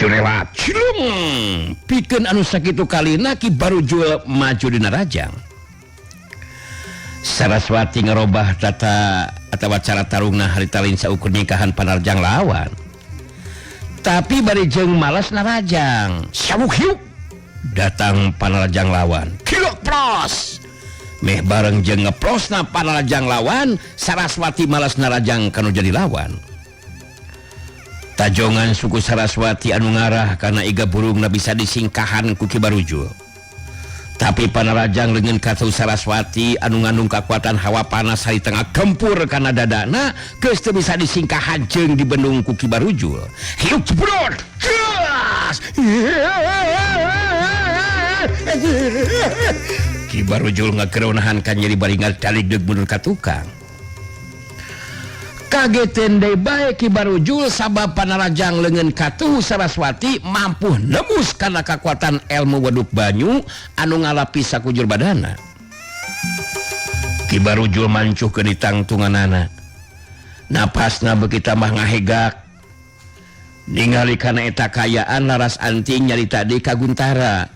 Curelat cilung pikeun anu sakitu kalina Ki Barujul maju dina rajang. Saraswati ngerobah tata atawa cara tarungna harita lain saukur nikahan panarjang lawan. Tapi bari jeung malas narajang. Sabuk hiup datang panarjang lawan. Kilok pros. Meh bareng jeung ngeprosna panarjang lawan, Saraswati malas narajang kanu jadi lawan. Tajongan suku Saraswati anu ngarah karena iga burungna bisa disingkahan ku Ki Barujul. Tapi panarajang leungeun katuh Saraswati anu ngandung kakuatan hawa panas harita ngagempur kana dadana geus teu bisa disingkahan jeung dibendung ku Ki Barujul. Hiup jebrot. Gas. Ki Barujul ngageronahan kan nyeri bari ngadalig deuk mundur ka tukang. Kageteun deui bae Ki Barujul sabab panarajang leungeun katuhu Saraswati mampu nembus kana kakuatan ilmu weduk banyu anu ngalapis sakujur badana. Ki Barujul mancuhkeun ditangtunganana. Napasna beuki tambah ngahegak. Ningali kana eta kaayaan Laras Anting nyarita deui ka Guntara.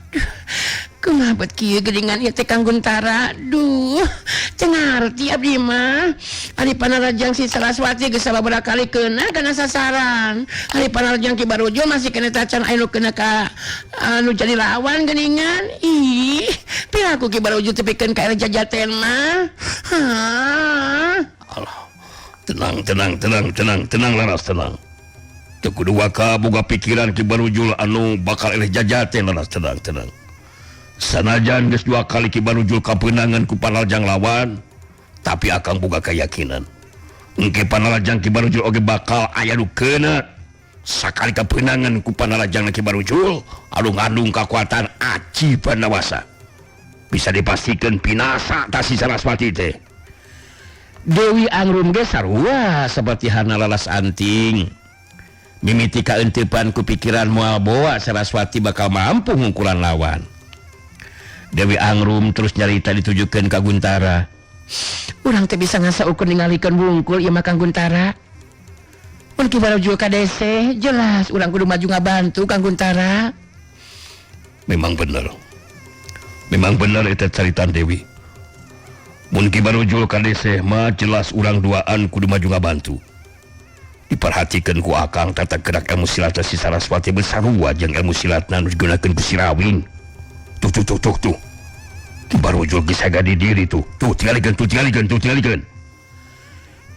Kumaha bet kieu geuningan ieu teh Kang Guntara? Duh, teu ngarti abdi mah. Ari panarajang si Saraswati geus sababaraha kali keuna kana sasaran. Ari panarajang Ki Barujul masih kena tacan aya nu keuna ka anu jadi lawan geuningan. Ih, piraku Ki Barujul tepikeun ka jajaten mah. Hah. Allah. Tenang, tenang, tenang, tenang, tenang Laras, tenang. Teu kudu waka boga pikiran Ki Barujul anu bakal eleh jajaten Laras, tenang, tenang. Sanajan geus dua kali Ki Barujul kapeunangan ku panarajang lawan, tapi akang boga keyakinan. Engke panarajang Ki Barujul oge bakal aya nu keuna. Sakali kapeunangan ku panarajang Ki Barujul anu ngandung kakuatan aji Bandawasa. Bisa dipastikan binasa tah si Saraswati teh. Dewi Angrum ge sarua saperti hana Laras Anting. Mimiti kaeuntepan ku pikiran moal boa Saraswati bakal mampu ngungkulan lawan. Dewi Angrum terus nyarita ditujukeun ka Guntara. Urang teh bisa ngasa ukur ningalikeun wungkul ieu mah Kang Guntara. Mun Ki Barujul ka dese, jelas urang kudu maju ngabantu Kang Guntara. Memang bener. Memang bener eta caritan Dewi. Mun Ki Barujul ka dese mah jelas urang duaan kudu maju ngabantu. Diperhatikeun ku akang tata gerak ilmu silat si Saraswati besarua jeung ilmu silatna nu digunakeun ku si Rawing. Tuh tuh tuh tuh tuh. Ki Barujul geus di diri tuh. Tuh tingalikeun, tuh tingalikeun, tuh tingalikeun.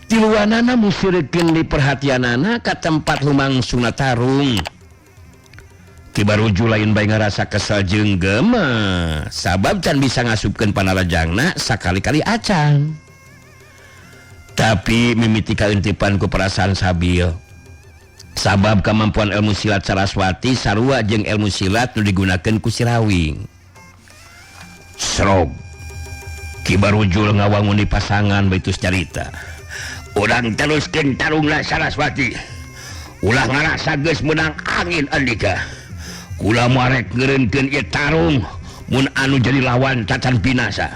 Tiluanana musirikeun di perhatianana ka tempat lumangsungna tarung. Ki Barujul lain bae ngarasa kesel jeung gemes sabab can bisa ngasupkeun panarajangna sakali-kali acan. Tapi mimiti kaeuntipan ku perasaan sabil. Sabab kemampuan ilmu silat Saraswati sarua jeung ilmu silat nu digunakeun ku si Rawing. Srog. Ki Barujul ngawangun di pasangan baitus carita. Urang teruskeun tarungna Saraswati. Ulah ngarasa geus meunang angin andika. Kula moal rek ngeureunkeun ieu tarung mun anu jadi lawan cacan binasa.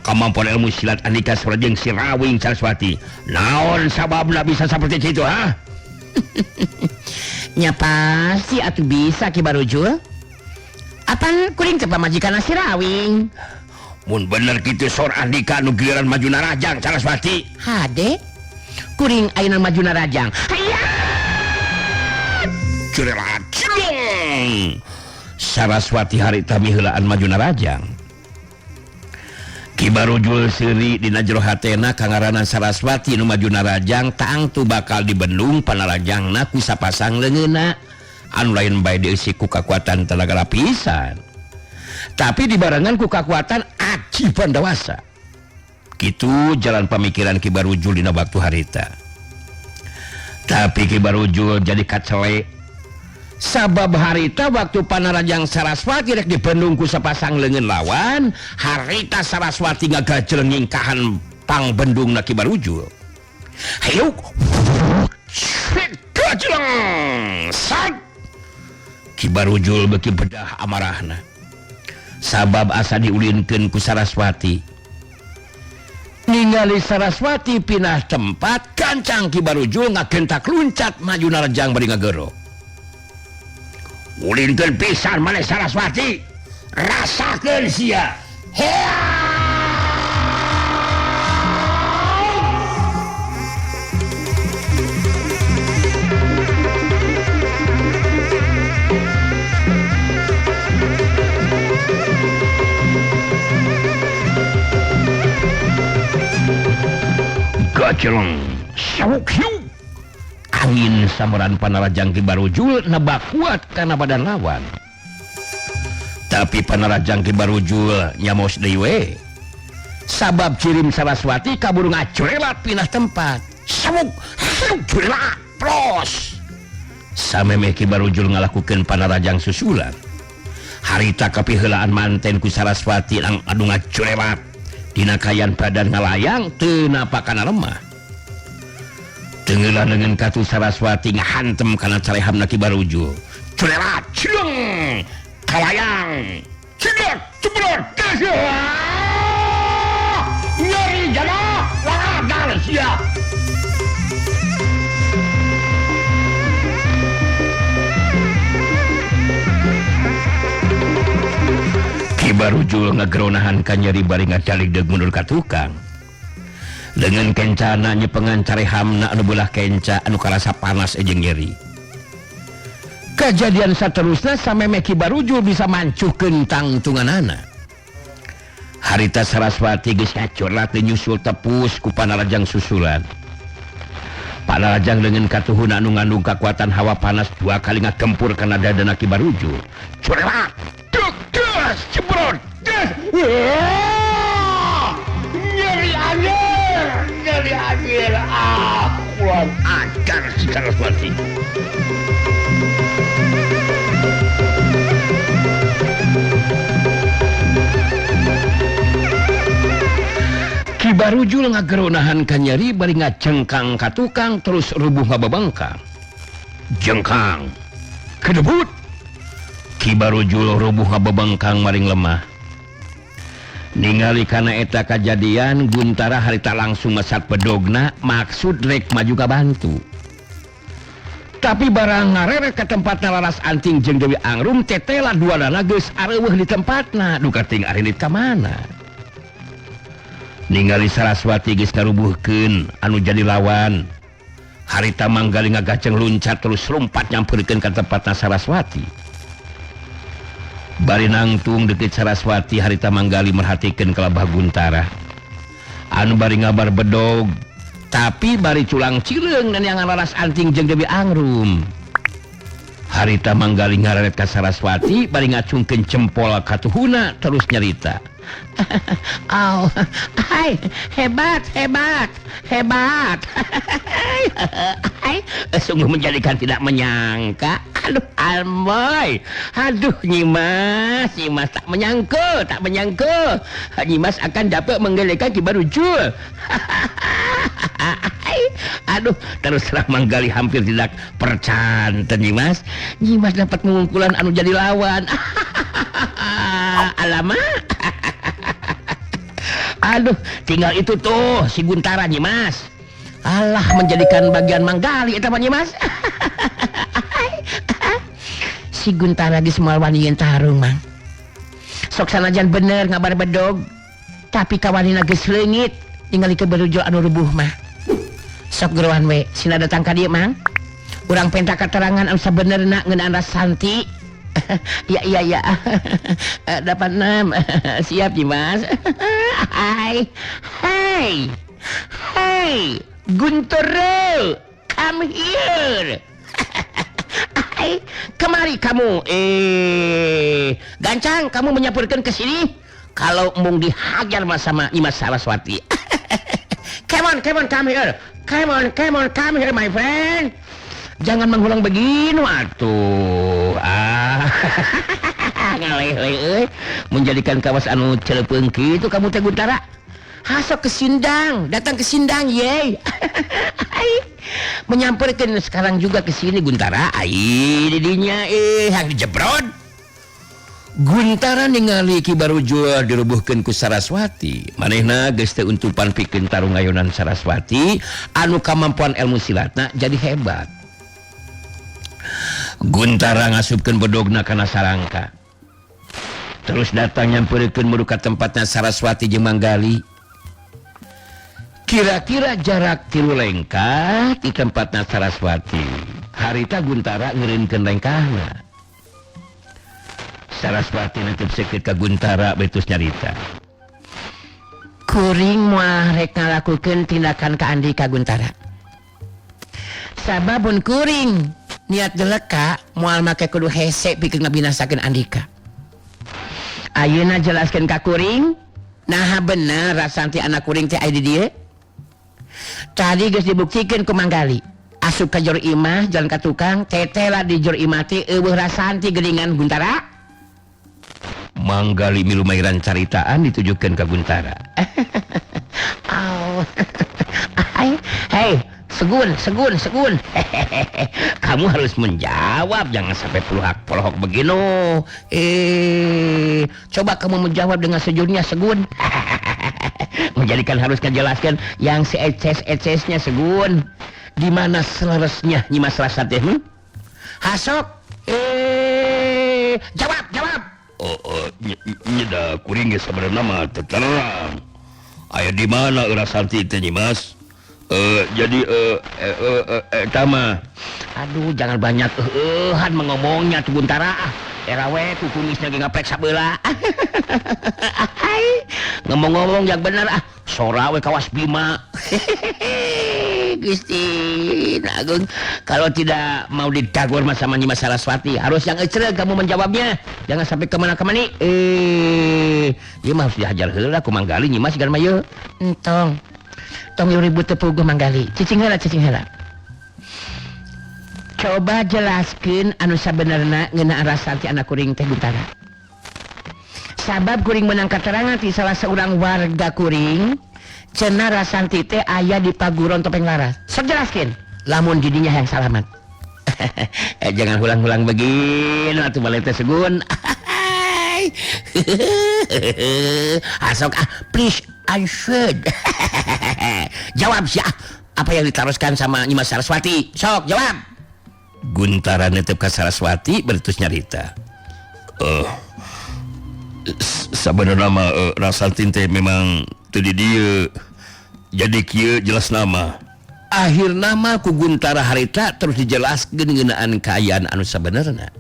Kamampuan ilmu silat andika sarua jeung si Rawing Saraswati. Naon sababna bisa seperti itu, ha? Nya pasti atuh bisa Ki Barujul. Apan kuring teh pamajikan si Rawing. Mun bener kitu sor andika nu giliran maju narajang Saraswati. Hade. Kuring ayeuna maju narajang. Hayya! Curelat cilung. Saraswati harita miheulaan maju narajang. Ki Barujul seuri dina jero hatena kangaranan Saraswati nu maju narajang tangtu bakal dibendung panarajangna ku sapasang leungeunna anu lain bae dieusi ku kakuatan tenaga lapisan. Tapi dibarengan ku kakuatan aji Bandawasa. Kitu jalan pamikiran Ki Barujul dina waktu harita. Tapi Ki Barujul jadi kacele. Sabab harita waktu panarajang Saraswati rek dibendung ku sapasang leungeun lawan, harita Saraswati ngagajel nyingkahan pangbendungna Ki Barujul. Hayuk. Gajleng. Sat. Ki Barujul beuki bedah amarahna. Sabab asa diulinkeun ku Saraswati. Ningali Saraswati pindah tempat, gancang Ki Barujul ngagentak luncat maju narajang bari ngagero. Ulinkeun pisan maneh Saraswati. Rasakeun sia. Hea! Gaceleng sawuk hiu. Angin sambaran Panarajang Ki Barujul nebak kuat kana badan lawan. Tapi Panarajang Ki Barujul nyamos deui we. Sabab cirim Saraswati kaburu ngacurelat pindah tempat. Sawuk hiu curelat pros. Samemeh Ki Barujul ngalakukeun Panarajang susulan. Harita kapiheulaan manten ku Saraswati lang anu ngacurelat. Dina kayan badan ngalayang teu napa kana lemah. Tenggelam dengan katu Saraswati ngahantem kana carehamna Ki Barujul. Curelat cileung kalayang. Cileung cebrot. Nyeri jana langadar sia. Ki Barujul ngageronahan ka nyeri bari ngadaligdeug mundur ka tukang. Dengan kencana nyepengan carehamna anu belah kenca anu karasa panas jeung nyeri. Kejadian saterusna samemeh Ki Barujul bisa mancuhkeun tangtunganana. Harita Saraswati geus ngacurlat teu nyusul tepus ku Panarajang susulan. Panarajang dengan katuhuna anu ngandung kakuatan hawa panas dua kali ngagempur kana dadana Ki Barujul. Curelat, duk des, jebrot, des. Nyeri anjir, nyeri anjir. Ah, kurang ajar si Saraswati. Ki Barujul ngageronahan ka nyeri bari ngacengkang ka tukang terus rubuh ngababangkang. Jengkang. Kedebut. Ki Barujul rubuh ngababangkang maring lemah. Ningali kana eta kajadian Guntara harita langsung mesat bedogna maksud rek maju ka bantu. Tapi barang ngareret ka tempatna Laras Anting jeung Dewi Angrum tetela duanana geus areuweuh di tempatna duka ting arinit ka mana. Ningali Saraswati geus ngarubuhkeun anu jadi lawan. Harita Manggali ngagaceng luncat terus lompat nyamperkeun ka tempatna Saraswati. Bari nangtung deukeut Saraswati harita Manggali merhatikeun kalabah Guntara. Anu bari ngabar bedog tapi bari culang cileung dan yang Laras Anting jeung Dewi Angrum. Harita Manggali ngareret ka Saraswati bari ngacungkeun cempol ka tuhuna terus nyarita. Oh, hai, hebat, hebat, hebat. Hai, sungguh menjadikan tidak menyangka. Aduh, almoy. Aduh, Nyimas, Nyimas tak menyangka, tak menyangka. Nyimas akan dapat menggelekan Ki Barujul. Aduh, terus terang Manggali hampir tidak percanten Nyimas. Nyimas dapat mengungkulan anu jadi lawan. Alamak. Aduh, tinggal itu tuh si Guntara Nyimas. Alah, menjadikan bagian Manggali eta mah Nyimas. Si Guntara geus moal wani tarung, Mang. Sok sanajan bener ngabar bedog, tapi kawanina geus leungit ningali Ki Barujul anu rubuh mah. Sok geroan we, sina datang ka dieu, Mang. Urang penta keterangan anu sabenerna ngeunaan Rasanti. Ya iya ya. Dapat 6. Siap Nyimas. Hai. Hey. Hey, Guntara, come here. Hai, kemari kamu. Gancang kamu menyampurkan ke sini. Kalau mung dihajar mah sama Nyimas Saraswati. Come on, come on, come here. Come on, come on, come here my friend. Jangan mengulang begini atuh. Ah. Ngaleh-leh euy. Menjadikan kawas anu celepeung kitu kamu teh Guntara. Hasok ke Sindang, datang ke Sindang ye. Menyamperkeun sekarang juga ke sini Guntara. Ai didinya hang dijebrod. Guntara ningali Ki Barujul dirubuhkeun ku Saraswati. Manehna geus teu untupan pikeun tarung ayonan Saraswati anu kamampuan ilmu silatna jadi hebat. Guntara ngasupkeun bedogna kana sarangka. Terus datang nyamperkeun muru ka tempatna Saraswati jeung Manggali. Kira-kira jarak 3 lengkah di tempatna Saraswati. Harita Guntara ngeureunkeun lengkahna. Saraswati netep sekeut ka Guntara betus nyarita. Kuring moal rek ngalakukeun tindakan ka Andika Guntara. Sababun kuring niat jeleka moal make kudu hese pikeun ngabinasakeun Andika. Ayeuna jelaskeun ka kuring, naha bener Rasanti anak kuring teh aya di dieu? Tadi geus dibuktikeun ku Manggali. Asup ka jero imah jalan ka tukang, tetela di jero imah teh eueuh Rasanti geuningan Guntara. Manggali milu mairan caritaan ditujukeun ka Guntara. Au. Hei, segun, segun, segun. Kamu harus menjawab, jangan sampai peluhak-pelohok begini. Coba kamu menjawab dengan sejujurnya, segun. Menjadikan harus kejelaskan yang seeces-ecesnya, segun. Di mana seleresnya Nyimas Rasante? Hasok. Jawab, jawab. Oh, nyeda kuring ge sabenerna mah teu terang. Aya di mana Rasanti teh Nyimas? Jadi eta mah. Aduh, jangan banyak eueuhan mengomongnya tuh Guntara. Ah, era we ku kumisnya ge ngaprek sabeula. Ngomong-ngomong yang bener ah, sora we kawas Bima. Gusti Agung, kalau tidak mau ditagur sama Nyimas Saraswati, harus yang ecreg kamu menjawabnya. Jangan sampai kemana-kemana. Ieu mah harus dihajar heula ku Manggali Nyimas gan mah ieu. Entong. Tong ribut teu puguh Manggali. Cicing heula, cicing heula. Coba jelaskeun anu sabenerna ngeunaan Rasanti anak kuring teh Guntara. Sabab kuring menang keterangan ti salah seorang warga kuring, cenah Rasanti teh aya di Paguron Topeng Laras. Sok jelaskeun, lamun didinya yang salamat. Jangan hulang-hulang begini atuh balik teh segun. Asok ah, please answer. Jawab sih ah, apa yang diteruskan sama Nyimas Saraswati? Sok jawab. Guntara netep ka Saraswati bertus nyarita. Sabenerna mah Rasanti teh memang teu di dieu. Jadi kieu jelas nama. Akhir nama ku Guntara harita terus dijelaskeun ngeunaan kaayaan anu sabenerna.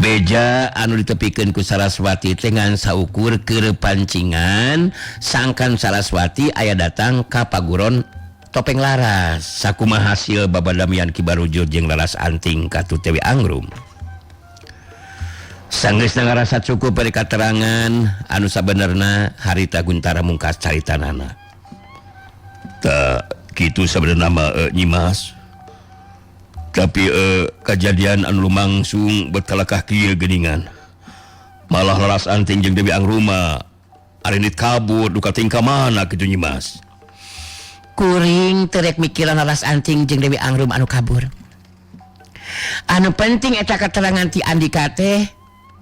Beja anu ditepikeun ku Saraswati teh ngan saukur keur pancingan sangkan Saraswati aya datang ka Paguron Topeng Laras. Sakumaha hasil babadamian Ki Barujul jeung Laras Anting ka Dewi Angrum. Sanggeus ngarasa cukup beri katerangan anu sabenerna harita Guntara mungkas caritanana. Ta kitu sabenerna mah Nyimas. Tapi kejadian anu lumangsung betalakah kieu geuningan. Malah Laras Anting jeung Dewi Angruma arinit kabur duka tingkah mana kitu Nyimas. Kuring terek mikiran Laras Anting jeung Dewi Angrum anu kabur. Anu penting eta keterangan ti Andika teh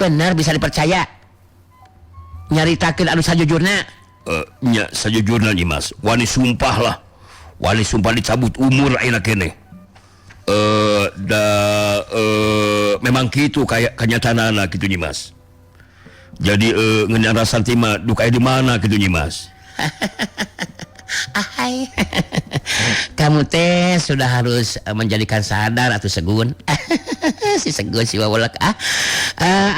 bener bisa dipercaya. Nyaritakeun anu sajujurna. Nya sajujurna Nyimas, wani sumpah lah. Wani sumpah dicabut umur ayeuna keneh. Da memang kitu kayak kenyataanana kitu Nyimas. Jadi ngeunaan Rasanti mah duka di mana kitu Nyimas. Ahai. Kamu teh sudah harus menjadikan sadar atau segun. Si segun si wawolek ah.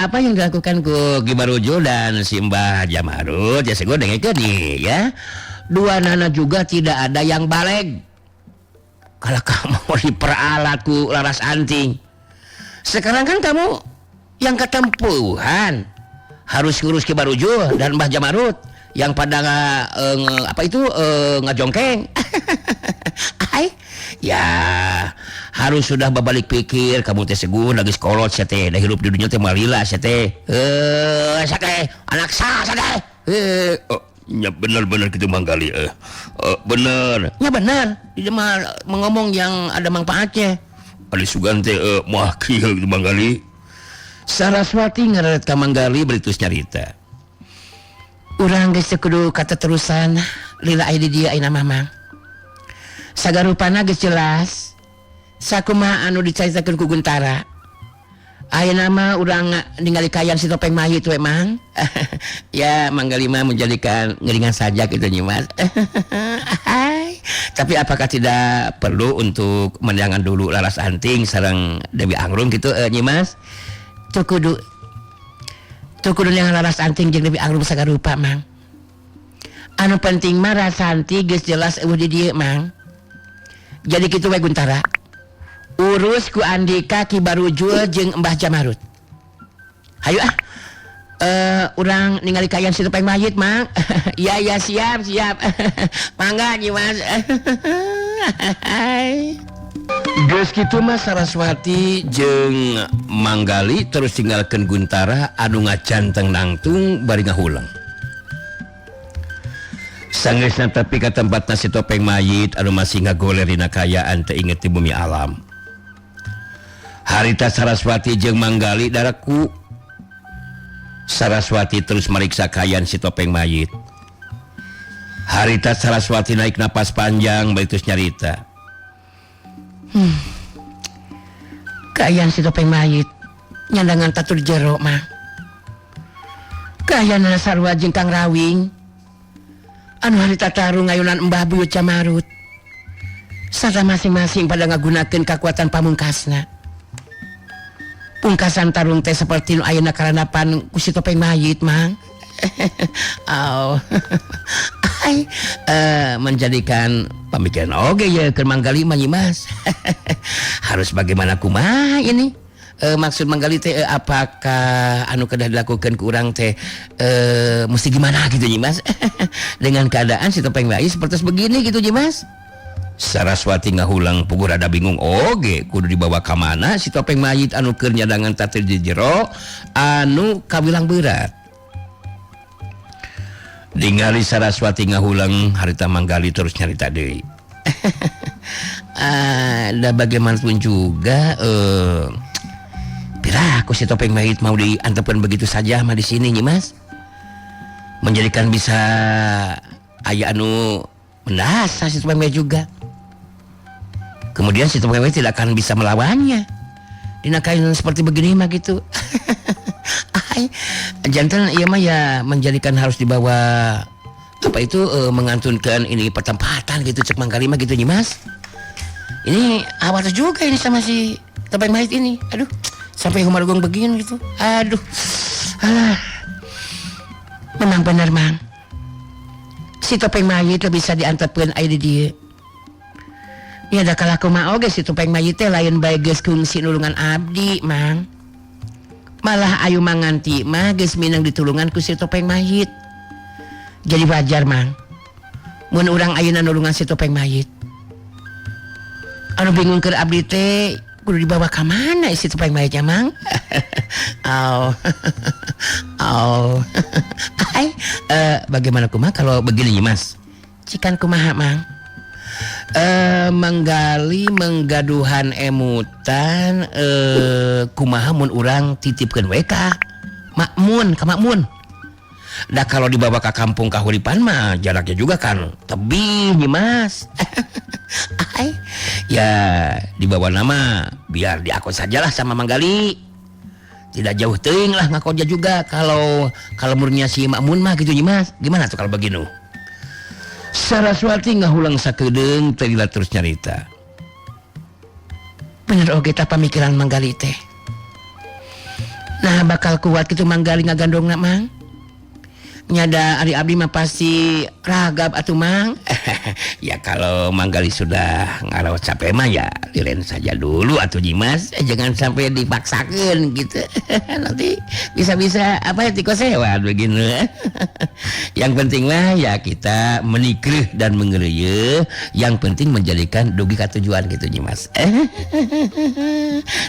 Apa yang dilakukan ku Ki Barujul dan si Mbah Jamarut ya segun dengekeun nih ya. Dua nana juga tidak ada yang baleg. Kalau kamu diperalat ku Laras Anting. Sekarang kan kamu yang ketempuhan harus ngurus Ki Barujul dan Mbah Jamarut yang pada apa itu ngajongkeng. Ai, ya harus sudah berbalik pikir kamu teh segun lagi sekolot sia teh, da hirup di dunia teh malila sia teh. Sia teh anak sah sia teh. Oh, ya bener-bener gitu Manggali. Bener. Ya bener, dia mah mengomong yang ada manfaatnya. Ari sugan teh moal kieu gitu Manggali. Saraswati ngeret ka Manggali beritus nyarita. Urang geus teu kudu kateterusan lila aya di dieu ayeuna mah Mang. Sagarupana geus jelas. Sakumaha anu dicaritakeun ku Guntara. Ayeuna mah urang ningali kaayaan si topeng mayit we, Mang. Ya, Manggali mah menjadikan ngeringan saja gitu, Nyimas. Tapi apakah tidak perlu untuk mendangan dulu Laras Anting sareng Dewi Angrum gitu, Nyimas? Tuh kudu tuh kudu neangan Laras Anting jeung Dewi Angrum sagarupa, Mang. Anu penting mah Rasanti geus jelas euweuh di dieu, Mang. Jadi kitu we, Guntara. Urus ku Andika, Ki Barujul jeung Mbah Jamarut. Hayu ah. Urang ningali kaayaan si topeng mayit, Mang. Iya ya, siap, siap. Mangga, Nyimas. Geus kitu mah Saraswati jeung Manggali terus tinggalkeun Guntara anu ngacanteng nangtung bari ngahulang. Sanggeusna tepi ka tempatna si topeng mayit anu masih ngagoler dina kaayaan teu inget di bumi alam. Harita Saraswati jeung Manggali daraku. Saraswati terus meriksa kaayaan si topeng mayit. Harita Saraswati naik napas panjang bari terus nyarita. Kaayaan si topeng mayit nyandangan tatur jero mah. Kaayaan sarua jeung Kang Rawing anu harita tarung ngayunan Mbah Buyut Camarut. Sarta masing-masing pada ngagunakeun kakuatan pamungkasna. Pungkasan tarung teh seperti nu ayeuna karanapan ku si topeng mayit, Mang. Oh. Ai, menjadikan pemikiran oge ya keur Manggali mah, Nyimas. Harus bagaimana kumaha ini? Maksud Manggali teh, apakah anu kedah dilakukan ku urang teh, mesti gimana gitu, Nyimas? Dengan keadaan si topeng mayit seperti begini gitu, Nyimas. Saraswati ngahulang puguh rada bingung oge kudu dibawa ka mana si topeng mayit anu keur nyadangan tatir di jero anu kawilang berat. Ningali Saraswati ngahulang, harita Manggali terus nyarita deui. Ada bagaimanapun juga, piraku si topeng mayit mau diantepkeun begitu saja mah di sini, Nyimas. Menjadikan bisa aya anu mendasar si topeng mayit juga. Kemudian si topeng mayit tidak akan bisa melawannya. Dina kain seperti begini mah gitu. Ai, jantan ieu mah ya menjadikan harus dibawa apa itu, mengantunkan ini pertempatan gitu cek Manggali mah gitu, Nyimas. Ini awas juga ini sama si topeng mayit ini. Aduh, sampai humarugong begini gitu. Aduh. Alah. Memang benar, Mang. Si topeng mayit bisa diantepkeun aya di dieu. Ya da kalah kumaha oge si topeng mayit teh lain bae geus kungsi nulungan abdi, Mang. Malah ayu manganti mah geus minang ditulungan ku si topeng mayit. Jadi wajar, Mang, mun urang ayeuna nulungan si topeng mayit. Anu bingung keur abdi teh kudu dibawa ka mana si topeng mayitnya, Mang? Oh. Oh. Ai, bagaimana kumaha kalau begini, Mas? Cikan kumaha, Mang? Manggali menggaduhan emutan, kumaha mun urang titipkeun we ka Makmun, ka Makmun. Nah, kalau dibawa ke kampung Kahuripan mah jaraknya juga kan tebih nih, Mas. Ai. Ya dibawa nama biar diakui sajalah sama Manggali. Tidak jauh teuing lah ngakoja juga kalau kalau murnya si Makmun mah gitu nih, Mas. Gimana tuh kalau begini? Saraswati ngahulang sakedeung teu terus nyarita. Bener oge tah pamikiran Manggali teh. Nah, bakal kuat gitu Manggali ngagandongna, Mang. Nyada ari abdi mah pasti ragap atuh, Mang. Ya kalau Manggali sudah ngarawat capek mah ya liren saja dulu atuh, Nyimas. Jangan sampai dipaksakan gitu. Nanti bisa-bisa apa ya tikosewan begini. Yang penting mah ya kita menikrih dan mengereye. Yang penting menjadikan dugi ka tujuan gitu, Nyimas.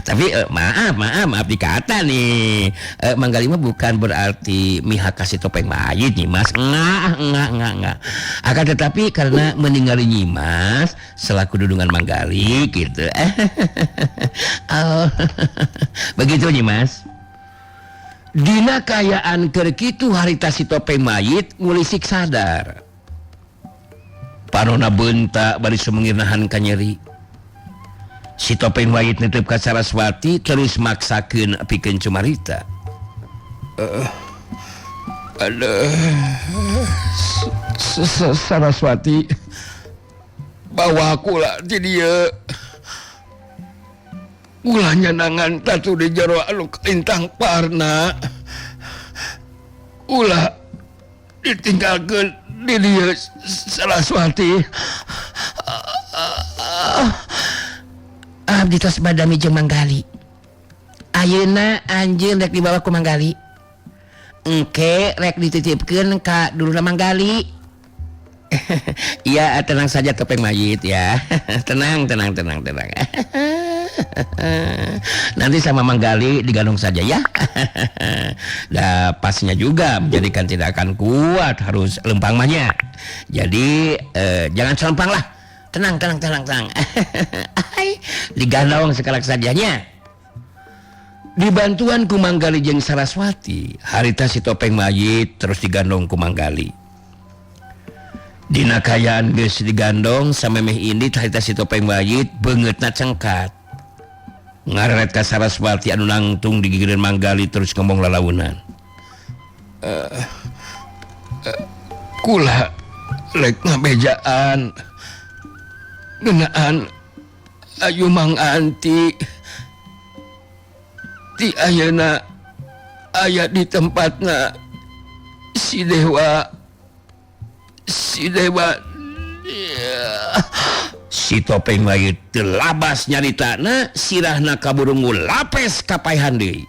Tapi maaf, maaf, maaf dikata nih. Manggali mah bukan berarti mihak kasih topeng mayit, Nyimas. Enggak, enggak, enggak, enggak. Akan tetapi karena meninggali Nyimas selaku dudungan Manggali gitu. Oh, begitu, Nyimas. Dina kayaan keur kitu harita si topeng mayit ngulisik sadar. Panona bentak bari sumengir nahan kanyeri. Si topeng mayit nitip ka Saraswati terus maksakeun pikeun cumarita. Aduh, Saraswati bawa aku lah di dia. Ulah nyanangan tatu di jero anu lintang parna. Ulah ditinggalkeun di dia Saraswati. Abdi tos badami jeung Manggali. Ayeuna anjeun rek dibawa ku Manggali. Engke rek dititipkeun ka dulurna Manggali. Iya, tenang saja topeng mayit ya. Tenang, tenang, tenang, tenang. Nanti sama Manggali digandong saja ya. Nah, pasnya juga menjadikan tidak akan kuat harus lempang mahnya. Jadi jangan selempang lah. Tenang, tenang, tenang, tenang. Digandong sekarang sajanya. Dibantuan ku Manggali jeung Saraswati, harita si topeng mayit terus digandong ku Manggali. Dina kayaan geus digandong samemeh indit harita si topeng mayit beungeutna cengkat. Ngareret ka Saraswati anu nangtung digigireun Manggali terus ngomong lalaunan. Kula rek ngabejaan ngeunaan ayu Mang Anti ti ayeuna aya di tempatna si Dewa Si topeng mayit teu labas nyaritana sirahna kaburungu lapes kapaihan deui.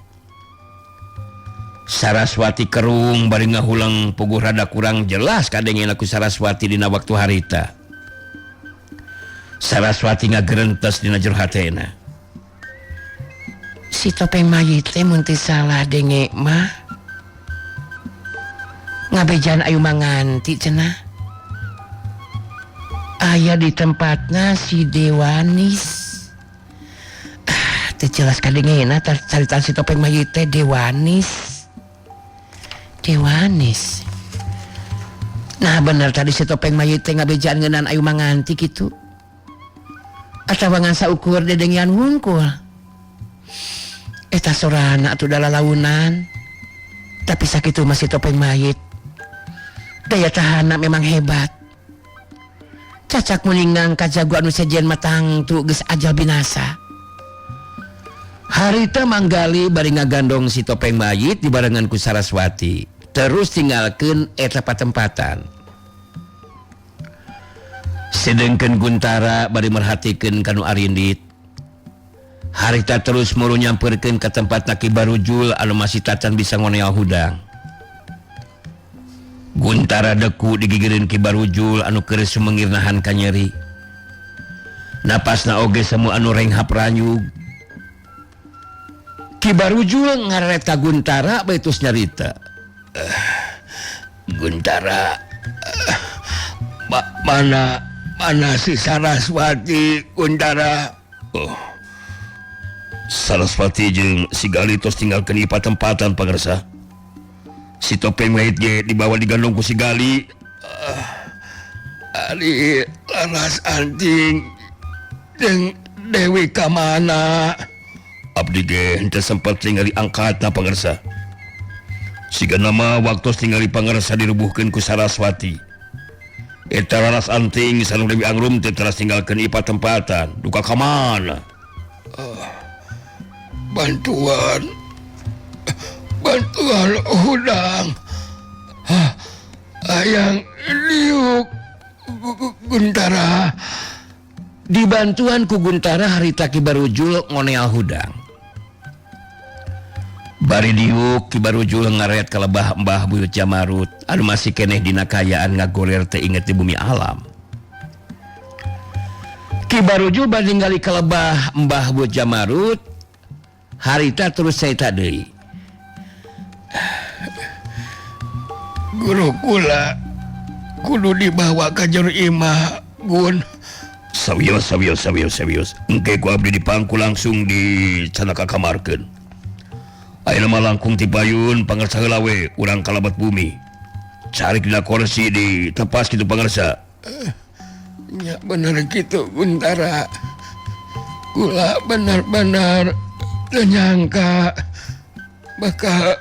Saraswati kerung bari ngahulang puguh rada kurang jelas kadengena ku Saraswati dina waktu harita. Saraswati ngagerentes dina jero hatena. Si topeng mayit teh mun teu salah denge mah ngabejan ayu manganti cenah. Aya di tempatna si Dewanis. Ah, teu jelas kadengena caritaan si topeng mayit teh Dewanis. Dewanis. Nah bener tadi si topeng mayit teh ngabejaan ngeunaan ayu manganti kitu. Atawa ngan saukur dedengian wungkul. Eta sorana atuh dalalaunan. Tapi sakitu masih topeng mayit. Daya tahanna memang hebat. Cacak muningang kajago anu sejen matang tu geus ajal binasa. Harita Manggali bari ngagandong si topeng mayit dibarengan ku Saraswati. Terus tinggalkeun eta patempatan. Sedengkeun Guntara bari merhatikeun kanu arindit. Harita terus muru nyamperkeun ka tempat Ki Barujul anu masih tacan bisa ngoneal hudang. Guntara deku digigireun Ki Barujul anu keur sumengir nahan kanyeri. Napasna oge semu anu renghap ranyug. Ki Barujul ngareret ka Guntara bae tos nyarita. Guntara, mana si Saraswati Guntara? Oh. Saraswati jeung si Gali tos tinggalkeun ieu patempatan pangersa. Si topeng mayit ge dibawa digandong ku si Gali. Ari Laras Anting jeung Dewi ka mana? Abdi ge henteu sempat ningali angkatna pangersa. Siga nama waktu tingali pangersa dirubuhkeun ku Saraswati. Eta Laras Anting sareng Dewi Angrum teh teras tinggalkeun ieu patempatan. Duka ka mana? Bantuan hudang. Ayang liuk Guntara. Dibantuan ku Guntara harita Ki Barujul ngoneal hudang. Bari diuk Ki Barujul ngaret ka lebah Mbah Buyut Jamarut anu masih keneh dina kayaan ngagoler teh inget di bumi alam. Ki Barujul bari ningali ka lebah Mbah Buyut Jamarut harita terus carita deui. Guru kula kudu dibawa ka jero imah Gun. Sawios. Engke ku abdi dipangku langsung di canaka kamarkeun. Ayeuna mah langkung ti payun pangersa heula we urang kalabat bumi. Cari dina kursi di tepas kitu pangersa. Nya bener kitu Guntara. Kula benar-benar teu nyangka bakal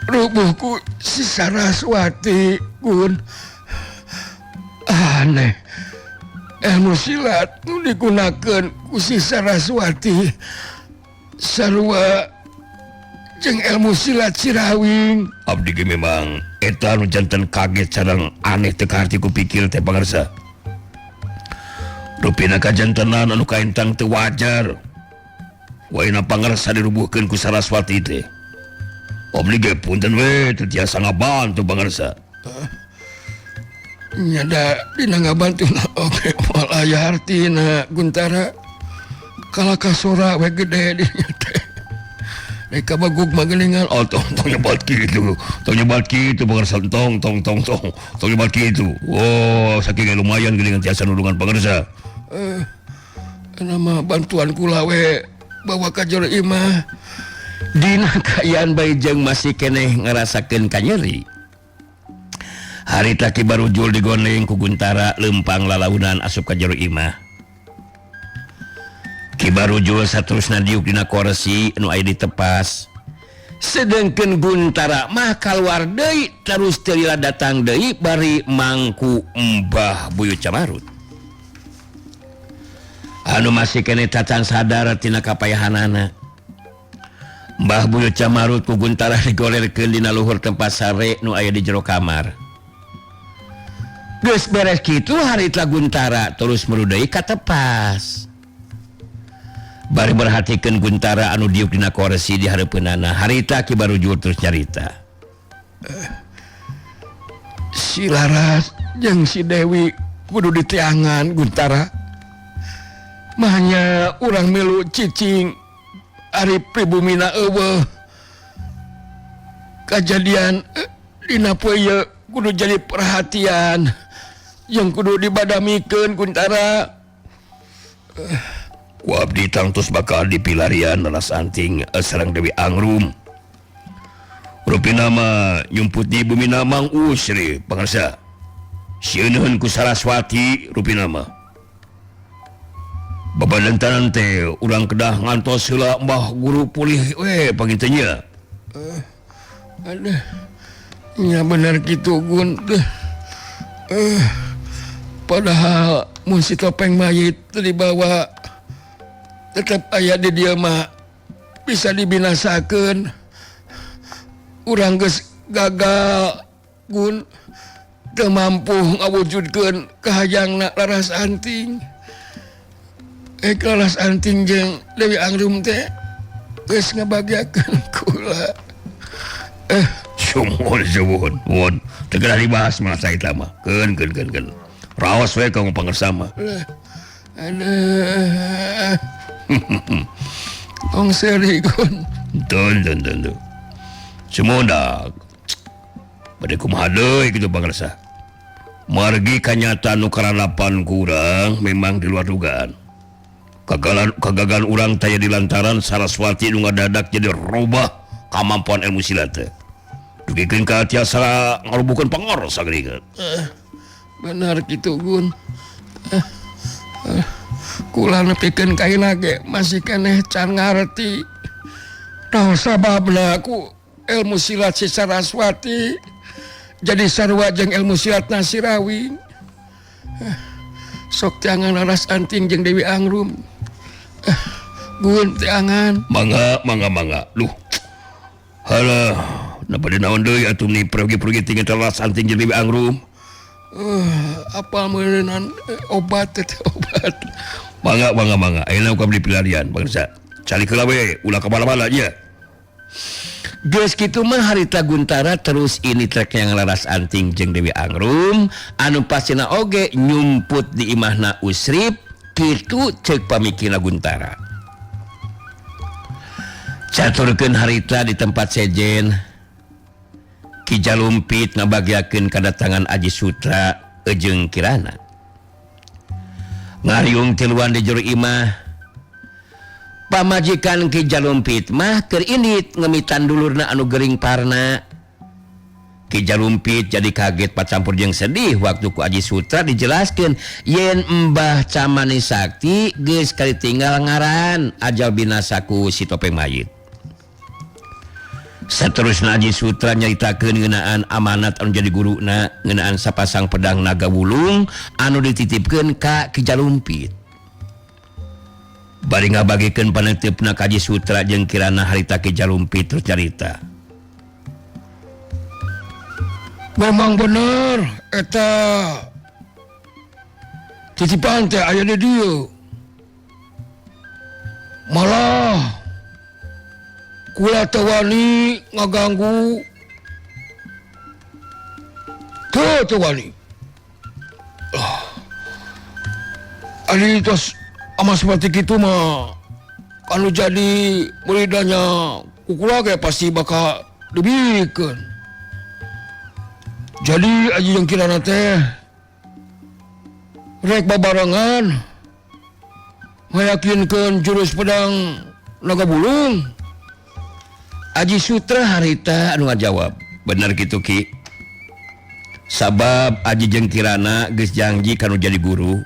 rubuhku si Saraswati Gun. Aneh, ilmu silat nu digunakeun ku si Saraswati sarua jeung ilmu silat Sirawing. Abdi ge memang eta nu janten kaget sareng aneh teu kaharti ku pikir teh pangarsa. Rupina kajantenan anu kaentang teu wajar. Waina pangarsa dirubuhkeun ku Saraswati teh. Abdi ge punten we teu tiasa ngabantu pangarsa. Nya da dina ngabantuna oge moal aya hartina Guntara. Kalah kasora we gede dinya teh. Rek kabagug mah geuningan. Oh, tong tong nyebat kitu. Tong nyebat kitu pangarsa, tong tong tong tong. Tong nyebat kitu. Oh, saking lumayan geuningan tiasa nulungan pangarsa. Nama bantuan kula we bawa ka jero imah. Dina kaayaan bae jeung masih keneh ngarasakeun kanyeri. Harita Ki Barujul digondeng ku Guntara lempang lalaunan asup ka jero imah. Ki Barujul saterusna diuk dina korsi nu aya ditepas. Sedengkeun Guntara mah kaluar deui terus teu lila datang deui bari mangku Mbah Buyut Camarut. Anu masih keneh tacan sadar tina kapayahanana. Mbah Buyut Camarut ku Guntara digolerkeun dina luhur tempat sare nu aya di jero kamar. Geus beres kitu harita Guntara terus merudai ka tepas. Bari merhatikeun Guntara anu diuk dina korsi di hareupeunana, harita Ki Barujul terus nyarita. Si Laras jeung si Dewi kudu diteangan Guntara. Mahnya urang milu cicing ari pribumina eueuh. Kajadian dina poe ieu kudu jadi perhatian yang kudu dibadamikeun Guntara. Ku abdi tangtos bakal dipilarian Laras Anting sareng Dewi Angrum. Rupina mah nyumput di bumi Mang Usri pangarsa. Sieun ku Saraswati rupina mah. Babadantanan teh urang kedah ngantos heula Mbah Guru pulih we panginten nya. Aduh. Nya bener kitu Gun. Padahal mun si topeng mayit teu dibawa tetep aya di dieu mah bisa dibinasakeun. Urang geus gagal Gun, teu mampu ngawujudkeun kahayangna Laras Anting. Laras Anting jeung Dewi Angrum teh geus ngabagiakeun kula. Sumuhun sumuhun muhun teu geura dibahas mah saeta mah. Keun keun keun keun. Raos we ka pangarsa mah. Aduh. Tong seri Gun. Tun tun tun tun. Sumuhun dah. Bade kumaha deui kitu pangarsa. Margi kanyata nu karalapan kurang memang di luar dugaan. Kegagalan urang taya di lantaran Saraswati nu ngadadak jadi robah kamampuan ilmu silat teh. Dugikeun ka tiasa ngarubuhkeun pangarsa geuningan. Bener kitu Gun. Kula nepikeun ka ayeuna ge masih keneh can ngarti. Naon sababna ku ilmu silat si Saraswati jadi sarua jeung ilmu silat Nasirawing. Sok teangan Laras Anting jeung Dewi Angrum. Gun teangan. Mangga mangga mangga. Duh. Halah, napa dinaon deui atuh ni pergi-pergi tinggal Laras Anting jeung Dewi Angrum. Apal meureunan obat teh obat. Mangga mangga mangga. Ayeuna ku abdi pilarian bangsa. Calik heula we, ulah ka mana-mana nya. Geus kitu mah harita Guntara terus ini trek yang Laras Anting jeung Dewi Angrum anu pastina oge nyumput di imahna Usrip kitu ceuk pamikirna Guntara. Caturkeun harita di tempat sejen Ki Jalumpit ngabagiakeun kadatangan Aji Sutra jeung Kirana. Ngariung tiluan di jero imah. Pamajikan Ki Jalumpit mah keur indit ngemitan dulurna anu gering parna. Ki Jalumpit jadi kaget pacampur jeung sedih waktu ku Aji Sutra dijelaskeun yen Mbah Camani Sakti geus kali tinggal ngaran ajal binasa ku si topeng mayit. Saterusna Aji Sutra nyaritakeun ngeunaan amanat anu jadi guruna ngeunaan sapasang pedang naga wulung anu dititipkeun ka Ki Jalumpit. Bari ngabagikeun panetepna ka Aji Sutra jeung Kirana harita Ki Jalumpit terus carita. Memang bener eta titipan teh aya di dieu. Malah kula teu wani ngaganggu. Teu wani. Ari tos ama seperti kitu mah anu jadi muridnya ku kula ge pasti bakal dibikeun. Jadi Aji jeung Kirana teh rek babarengan ngayakinkeun jurus pedang naga bulung. Aji Sutra harita anu ngajawab, bener kitu Ki. Sabab Aji jeung Kirana geus janji kanu jadi guru.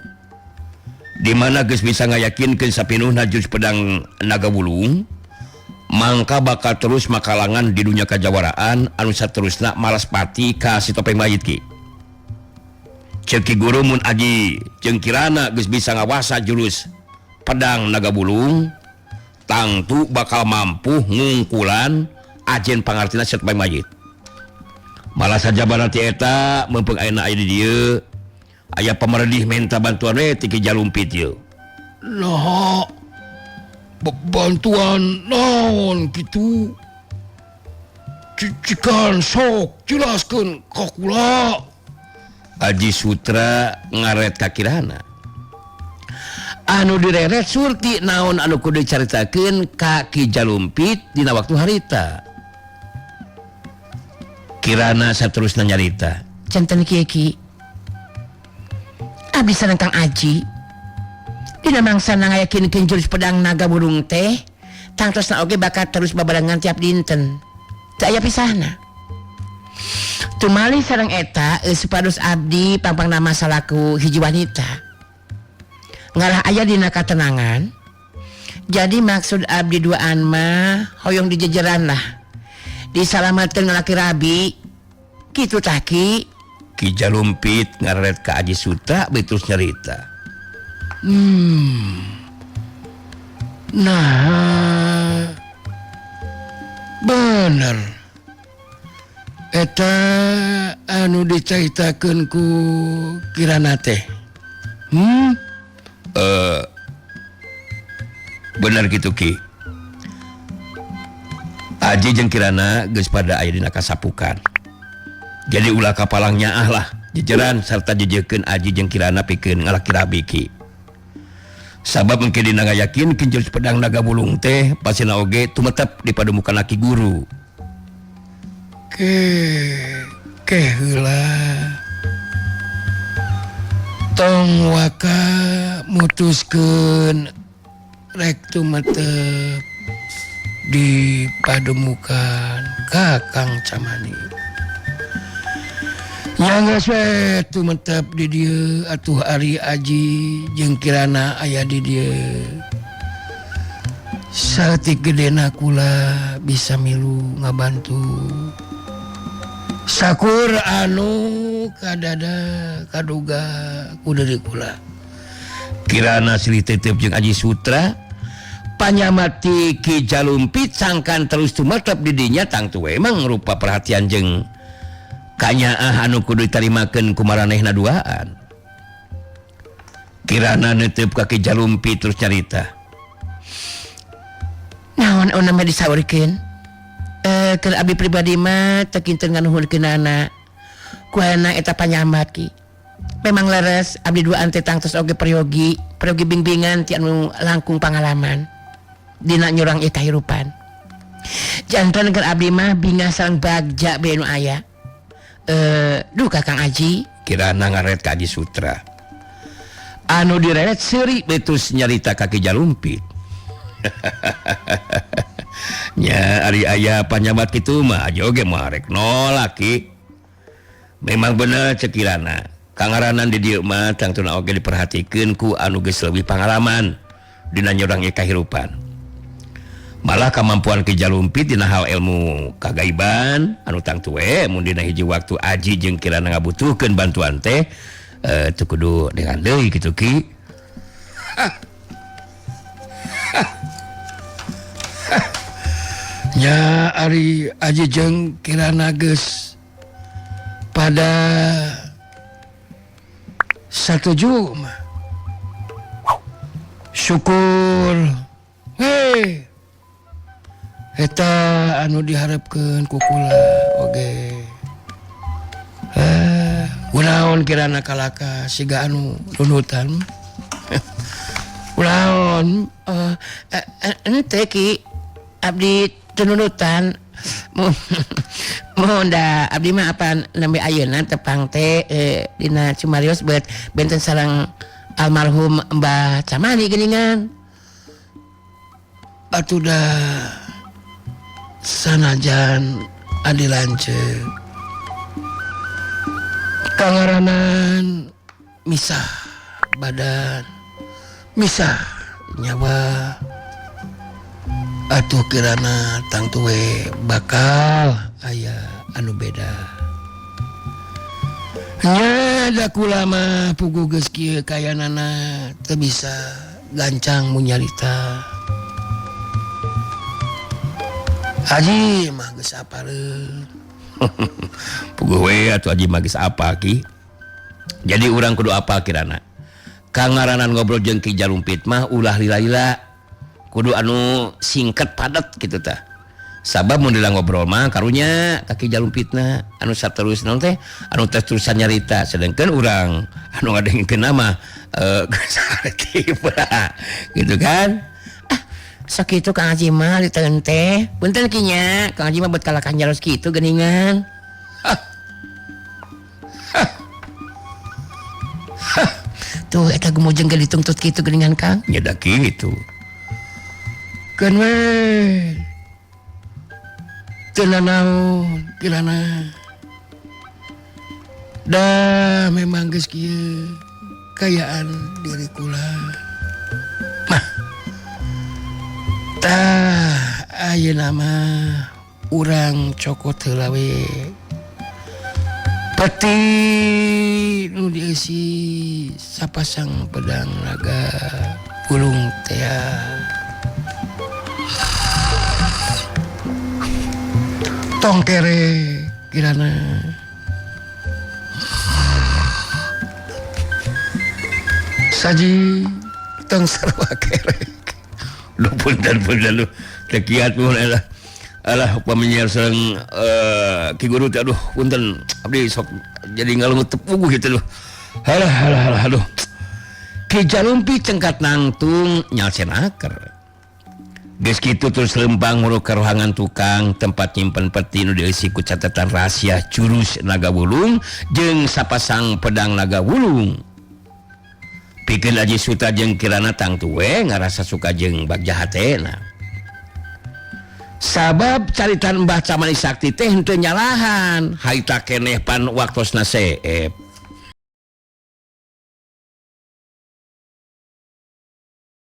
Di mana geus bisa ngayakinkeun sapinuhna jurus pedang naga bulung, mangka bakal terus makalangan di dunia kajawaraan anu saterusna malaspati ka si topeng mayit Ki. Ceuk Ki Guru mun Aji jeung Kirana geus bisa ngawasa jurus pedang naga bulung, tangtu bakal mampu ngungkulan ajen pangartina si topeng mayit. Malah sajabana ti eta meupeng ayeuna aya di dieu aya pameredih menta bantuan we ti Ki Jalumpit ieu. Nah, bantuan naon kitu? Cikan sok jelaskeun ka kula. Aji Sutra ngaret ka Kirana. Anu direret surti naon anu kudu dicaritakeun ka Ki Jalumpit dina waktu harita. Kirana saterusna nyarita. Janten kieu Ki. Abdi sareng Kang Aji dina mangsa ngayakinkeun jurus pedang naga burung teh tangtosna oge bakal terus babarengan tiap dinten. Teu aya pisahna. Tumali sareng eta supados abdi pangpangna salaku hiji wanita. Ngarah aya dina katenangan. Jadi maksud abdi duaan mah hoyong dijejeran lah. Disalamatkeun ngalaki rabi. Kitu tah Ki. Ki Jalumpit ngareret ka Aji Sutra terus nyarita. Nah, bener. Eta anu dicaritakeun ku Kirana teh. Bener gitu Ki. Aji jeung Kirana geus pada aya dina kasapukan. Jadi ulah kapalang nyaah lah jejeran sarta jejekeun Aji jeung Kirana pikeun ngalaki rabi Ki. Sabab engke dina ngayakinkeun jurus pedang naga bulung teh pasina oge tumetep di pademukan Ki Guru. Ke heula. Tong waka mutuskeun rek tumetep di pademukan Kakang Camani. Yang geus we tumetep di dieu atuh ari Aji jeung Kirana aya di dieu. Saeutik gedena kula bisa milu ngabantu. Sakur anu kadada kaduga ku deui kula. Kirana silih tetep jeung Aji Sutra panyamati Ki Jalumpit sangkan terus tumetep di dinya tangtu we emang rupa perhatian jeung kanyaah anu kudu ditarimakeun ku maranehna duaan. Kirana netep ka Ki Jalumpit terus nyarita. Naon anu mah disaurkeun? Keur abdi pribadi mah teu kinten nganuhunkeunana. Kuana eta panyambat Ki. Memang leres abdi duaan teh tangtos oge peryogi, peryogi bimbingan ti anu langkung pangalaman dina nyurang ieu kahirupan. Janten keur abdi mah bingah sareng bagja be nu aya. Duh Kakang Aji. Kirana ngaret ka Aji Sutra. Anu direret seuri betus nyarita ka Ki Jalumpit. Nya ari aya panyabat kitu mah aja oge mah rek nolak Ki. Memang bener cek Kirana. Kangaranan di dieu mah tangtuna oge diperhatikeun ku anu geus leuwih pangalaman dina nyorang kahirupan. Malah kemampuan Ki Jalumpit dina hal ilmu kagaiban anu tangtu we mun dina hiji waktu Aji jeung Kirana ngabutuhkeun bantuan teh teu kudu dengan deui kitu Ki. Nya ari Aji jeung Kirana geus pada satuju mah. Syukur. Hei. Eta anu diharapkeun ku kula oge. Kunaon Kirana kalaka siga anu nunutan. Kunaon ente Ki abdi tununutan mohon da abdi mah apa nembe ayeuna tepang teh dina Cumarios bet benten sareng almarhum Mbah Camani geuningan. Atuh da sanajan adi lanceuk kangaranan misah badan misah nyawa atuh Kirana tangtuwe bakal aya anu beda. Nya da kula mah puguh geus kieu kayanana teu bisa gancang munyarita. Aji mah geus apaleun. Puguh we atuh Aji mah geus apa Ki. Jadi urang kudu apal Kirana. Kangaranan ngobrol jeung Ki Jalumpit mah ulah lila-lila. Kudu anu singkat padat gitu tah. Sabab mun dila ngobrol mah karunya ka Ki Jalumpitna anu saterus naon teh anu terusan nyarita sedangkan urang anu ngadengkeun mah gitu kan. Ah, sakitu Kang Haji mah diteun teh. Punten Ki nya, Kang Haji mah bet kalakan jaros kitu geuningan. Tuh eta gumujeng ge dituntut kitu geuningan Kang. Nya da kitu. Keun we. Teu nanaon Kirana. Da memang geus kieu kayaan diri kula. Mah. Tah ayeuna mah urang cokot heula we. Peti nu dieusi sapasang pedang naga pulung tea. Tong kere Kirana. Saji tong sarua kere. Duh punten punten duh. Teu kiat mun alah. Alah pamenyiar sareng Ki Guru teh aduh punten abdi sok jadi ngalungut tepuguh kitu duh. Alah alah alah aduh. Ki Jalumpit cengkat nangtung nyalsenaker. Geus kitu terus lempang muruk ka ruangan tukang tempat nyimpen peti nu dieusi ku catatan rahasia jurus naga wulung jeung sapasang pedang naga wulung. Pikeun Aji Suta jeung Kirana tangtu we ngarasa suka jeung bagja hatena. Sabab caritan Mbah Camani Sakti teh henteu nyalahan, harita keneh pan waktosna seep.